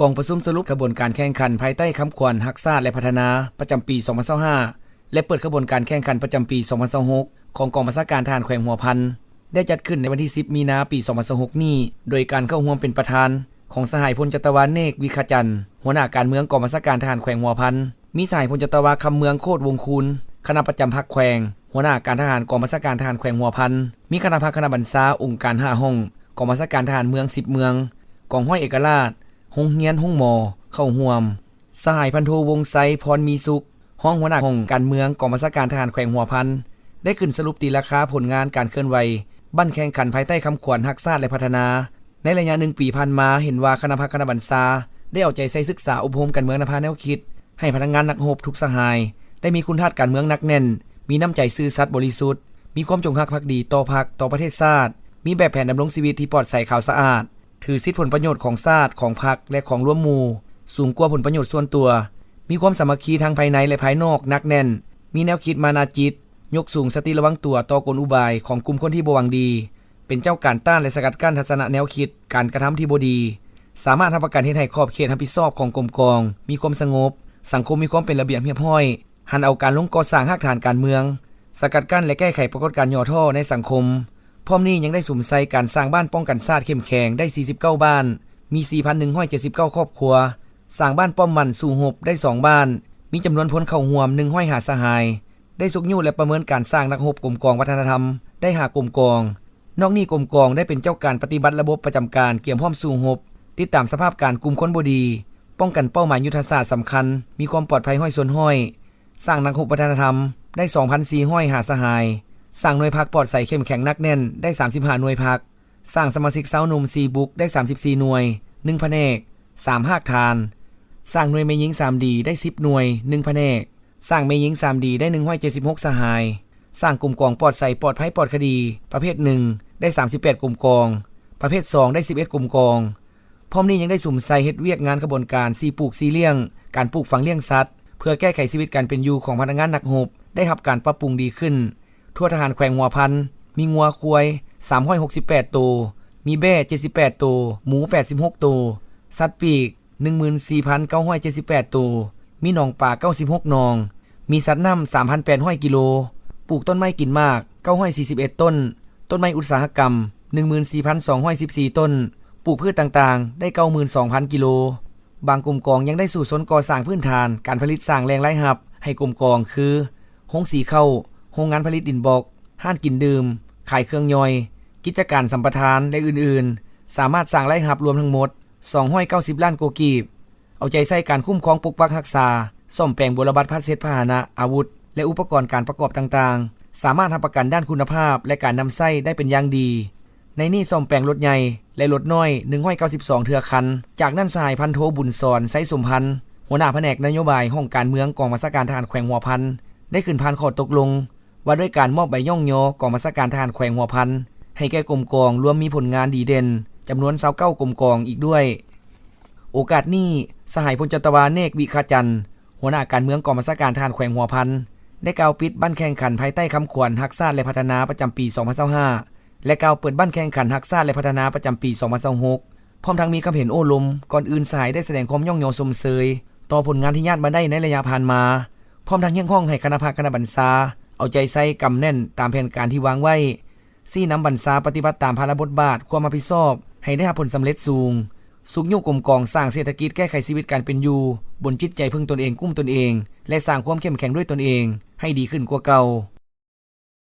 ກອງປະຊຸມສະຫຼຸບຂະບວນການແຂ່ງຂັນພາຍໃຕ້ຄຳຂວັນຮັກຊາດ ແລະ ພັດທະນາ ປະຈຳປີສອງພັນຊາວຫ້າ ແລະ ເປີດຂະບວນການແຂ່ງຂັນປະຈຳປີສອງພັນຊາວຫົກ ຂອງກອງບັນຊາການທະຫານແຂວງຫົວພັນ ໄດ້ຈັດຂຶ້ນໃນວັນທີສິບ ມີນາ ປີສອງພັນຊາວຫົກນີ້ ໂດຍການເຂົ້າຮ່ວມເປັນປະທານຂອງສະຫາຍພົນຈັດຕະວາເນກ ວິຄະຈັນ ຫົວໜ້າການເມືອງກອງບັນຊາການທະຫານແຂວງຫົວພັນ, ມີສະຫາຍພົນຈັດຕະວາຄຳເມືອງ ໂຄດວົງຄູນ ຄະນະປະຈຳພັກແຂວງ, ຫົວໜ້າການທະຫານກອງບັນຊາການທະຫານແຂວງຫົວພັນ, ມີຄະນະພັກຄະນະບັນຊາ ອົງການຫ້າຫ້ອງ, ກອງບັນຊາການທະຫານເມືອງສິບເມືອງ, ກອງຮ້ອຍເອກະລາດ, ໂຮງຮຽນ, ໂຮງໝໍ ເຂົ້າຮ່ວມ. ສະຫາຍພັນໂທ ວົງໄຊ ພອນມີສຸກ ຮອງຫົວໜ້າຫ້ອງການເມືອງ ກອງບັນຊາການທະຫານແຂວງຫົວພັນ ໄດ້ຂຶ້ນສະຫຼຸບຕີລາຄາຜົນງານການເຄື່ອນໄຫວບັ້ນແຂ່ງຂັນພາຍໃຕ້ຄຳຂວັນຮັກຊາດ ແລະ ພັດທະນາ ໃນໄລຍະໜຶ່ງປີຜ່ານມາ ເຫັນວ່າຄະນະພັກຄະນະບັນຊາ ໄດ້ເອົາໃຈໃສ່ສຶກສາອົບຮົມການເມືອງນຳພາແນວຄິດ ໃຫ້ພະນັກງານນັກຮົບທຸກສະຫາຍ ໄດ້ມີຄຸນທາດການເມືອງໜັກແໜ້ນ, ມີນ້ຳໃຈຊື່ສັດບໍລິສຸດ, ມີຄວາມຈົງຮັກພັກດີຕໍ່ພັກ, ຕໍ່ປະເທດຊາດ, ມີແບບແຜນດຳລົງຊີວິດທີ່ປອດໃສຂາວສະອາດ, ຖືສິດຜົນປະໂຫຍດຂອງຊາດ, ຂອງພັກ ແລະ ຂອງລວມໝູ່ ສູງກວ່າຜົນປະໂຫຍດສ່ວນຕົວ, ມີຄວາມສາມັກຄີທັງພາຍໃນ ແລະ ພາຍນອກໜັກແໜ້ນ, ມີແນວຄິດມານາຈິດ, ຍົກສູງສະຕິລະວັງຕົວຕໍ່ກົນອຸບາຍຂອງກຸ່ມຄົນທີ່ບໍ່ຫວັງດີ, ເປັນເຈົ້າການຕ້ານ ແລະ ສະກັດກັ້ນທັດສະນະແນວຄິດ, ການກະທຳທີ່ບໍ່ດີ, ສາມາດຮັບປະກັນເຮັດໃຫ້ຂອບເຂດຮັບຜິດຊອບຂອງກົມກອງມີຄວາມສະຫງົບ, ສັງຄົມມີຄວາມເປັນລະບຽບຮຽບຮ້ອຍ, ຫັນເອົາການລົງກໍ່ສ້າງຮາກຖານການເມືອງ, ສະກັດກັ້ນ ແລະ ແກ້ໄຂປາກົດການຫຍໍ້ທໍ້ໃນສັງຄົມ. ພ້ອມນີ້ຍັງໄດ້ສຸມໃສ່ການສ້າງບ້ານປ້ອງກັນຊາດເຂັ້ມແຂງໄດ້ສີ່ສິບເກົ້າບ້ານ, ມີສີ່ພັນໜຶ່ງຮ້ອຍເຈັດສິບເກົ້າຄອບຄົວ, ສ້າງບ້ານປ້ອມໝັ້ນສູ້ຮົບໄດ້ສອງບ້ານ, ມີຈຳນວນພົນເຂົ້າຮ່ວມໜຶ່ງຮ້ອຍຫ້າສະຫາຍ, ໄດ້ຊຸກຍູ້ ແລະ ປະເມີນການສ້າງນັກຮົບກົມກອງວັດທະນະທຳໄດ້ຫ້າກົມກອງ. ນອກນີ້ກົມກອງໄດ້ເປັນເຈົ້າການປະຕິບັດລະບົບປະຈຳການກຽມພ້ອມສູ້ຮົບ, ຕິດຕາມສະພາບການກຸ່ມຄົນບໍ່ດີ, ປ້ອງກັນເປົ້າໝາຍຍຸດທະສາດສຳຄັນ, ມີຄວາມປອດໄພຮ້ອຍສ່ວນຮ້ອຍ, ສ້າງນັກຮົບວັດທະນະທຳໄດ້ສອງພັນສີ່ຮ້ອຍຫ້າສະຫາຍ, ສ້າງໜ່ວຍພັກປອດໃສເຂັ້ມແຂງໜັກແໜ້ນໄດ້ສາມສິບຫ້າໜ່ວຍພັກ, ສ້າງສະມາຊິກຊາວໜຸ່ມສີ່ບຸກໄດ້ສາມສິບສີ່ໜ່ວຍ, ໜຶ່ງພະແນກ, ສາມຮາກຖານ, ສ້າງໜ່ວຍແມ່ຍິງສາມດີໄດ້ສິບໜ່ວຍ, ໜຶ່ງພະແນກ, ສ້າງແມ່ຍິງສາມດີໄດ້ໜຶ່ງຮ້ອຍເຈັດສິບຫົກສະຫາຍ, ສ້າງກົມກອງປອດໃສປອດໄພປອດຄະດີປະເພດໜຶ່ງໄດ້ສາມສິບແປດກົມກອງ, ປະເພດສອງໄດ້ສິບເອັດກົມກອງ. ພ້ອມນີ້ຍັງໄດ້ສຸມໃສ່ເຮັດວຽກງານຂະບວນການສີ່ປູກສີ່ລ້ຽງ, ການປູກຝັງລ້ຽງສັດ ເພື່ອແກ້ໄຂຊີວິດການເປັນຢູ່ຂອງພະນັກງານນັກຮົບໄດ້ຮັບການປັບປຸງດີຂຶ້ນ. ທົ່ວທະຫານແຂວງຫົວພັນ ມີງົວຄວາຍສາມຮ້ອຍຫົກສິບແປດໂຕ, ມີແບ້ເຈັດສິບແປດໂຕ, ໝູແປດສິບຫົກໂຕ, ສັດປີກ ໜຶ່ງໝື່ນສີ່ພັນເກົ້າຮ້ອຍເຈັດສິບແປດໂຕ, ມີໜອງປາເກົ້າສິບຫົກໜອງ, ມີສັດນ້ຳສາມພັນແປດຮ້ອຍກິໂລ, ປູກຕົ້ນໄມ້ກິນໝາກເກົ້າຮ້ອຍສີ່ສິບເອັດຕົ້ນ, ຕົ້ນໄມ້ອຸດສາຫະກຳໜຶ່ງໝື່ນສີ່ພັນສອງຮ້ອຍສິບສີ່ຕົ້ນ, ປູກພືດຕ່າງໆໄດ້ເກົ້າໝື່ນສອງພັນກິໂລ. ບາງກົມກອງຍັງໄດ້ສູ້ຊົນກໍ່ສ້າງພື້ນຖານການຜະລິດສ້າງແຫຼ່ງລາຍຮັບໃຫ້ກົມກອງຄື ໂຮງສີເຂົ້າ, ໂຮງງານຜະລິດດິນບລັອກ, ຮ້ານກິນດື່ມ, ຂາຍເຄື່ອງຍ່ອຍ, ກິດຈະການສຳປະທານ ແລະ ອື່ນໆ, ສາມາດສ້າງລາຍຮັບລວມທັງໝົດສອງຮ້ອຍເກົ້າສິບລ້ານກວ່າກີບ. ເອົາໃຈໃສ່ການຄຸ້ມຄອງປົກປັກຮັກສາ, ສ້ອມແປງບົວລະບັດພັດເສັດພາຫະນະ, ອາວຸດ ແລະ ອຸປະກອນການປະກອບຕ່າງໆ, ສາມາດຮັບປະກັນດ້ານຄຸນນະພາບ ແລະ ການນຳໃຊ້ໄດ້ເປັນຢ່າງດີ. ໃນນີ້ສ້ອມແປງລົດໃຫຍ່ ແລະ ລົດນ້ອຍໜຶ່ງຮ້ອຍເກົ້າສິບສອງເທື່ອຄັນ. ຈາກນັ້ນສະຫາຍພັນໂທ ບຸນສອນ ໄຊສົມພັນ ຫົວໜ້າພະແນກນະໂຍບາຍຫ້ອງການເມືອງກອງບັນຊາການທະຫານແຂວງຫົວພັນ ໄດ້ຂຶ້ນຜ່ານຂໍ້ຕົກລົງ ວ່າດ້ວຍການມອບໃບຍ້ອງຍໍກອງບັນຊາການທະຫານແຂວງຫົວພັນ ໃຫ້ແກ່ກົມກອງລວມມີຜົນງານດີເດັ່ນຈຳນວນຊາວເກົ້າກົມກອງອີກດ້ວຍ. ໂອກາດນີ້ ສະຫາຍພົນຈັດຕະວາ ເນກ ວິຄະຈັນ ຫົວໜ້າການເມືອງກອງບັນຊາການທະຫານແຂວງຫົວພັນ ໄດ້ກ່າວປິດບັ້ນແຂ່ງຂັນພາຍໃຕ້ຄຳຂວັນຮັກຊາດ ແລະ ພັດທະນາປະຈຳປີສອງພັນຊາວຫ້າ ແລະ ກ່າວເປີດບັ້ນແຂ່ງຂັນຮັກຊາດ ແລະ ພັດທະນາປະຈຳປີສອງພັນຊາວຫົກ ພ້ອມທັງມີຄຳເຫັນໂອ້ລົມ. ກ່ອນອື່ນສະຫາຍໄດ້ສະແດງຄວາມຍ້ອງຍໍຊົມເຊີຍຕໍ່ຜົນງານທີ່ຍາດມາໄດ້ໃນໄລຍະຜ່ານມາ, ພ້ອມທັງຮຽກຮ້ອງໃຫ້ຄະນະພັກຄະນະບັນຊາເອົາໃຈໃສ່ກຳແໜ້ນຕາມແຜນການທີ່ວາງໄວ້, ຊີ້ນຳບັນຊາປະຕິບັດຕາມພາລະບົດບາດຄວາມຮັບຜິດຊອບໃຫ້ໄດ້ຮັບຜົນສຳເລັດສູງ, ຊຸກຍູ້ກົມກອງສ້າງເສດຖະກິດແກ້ໄຂຊີວິດການເປັນຢູ່ບົນຈິດໃຈເພິ່ງຕົນເອງ, ກຸ້ມຕົນເອງ ແລະ ສ້າງຄວາມເຂັ້ມແຂງດ້ວຍຕົນເອງໃຫ້ດີຂຶ້ນກວ່າເກົ່າ.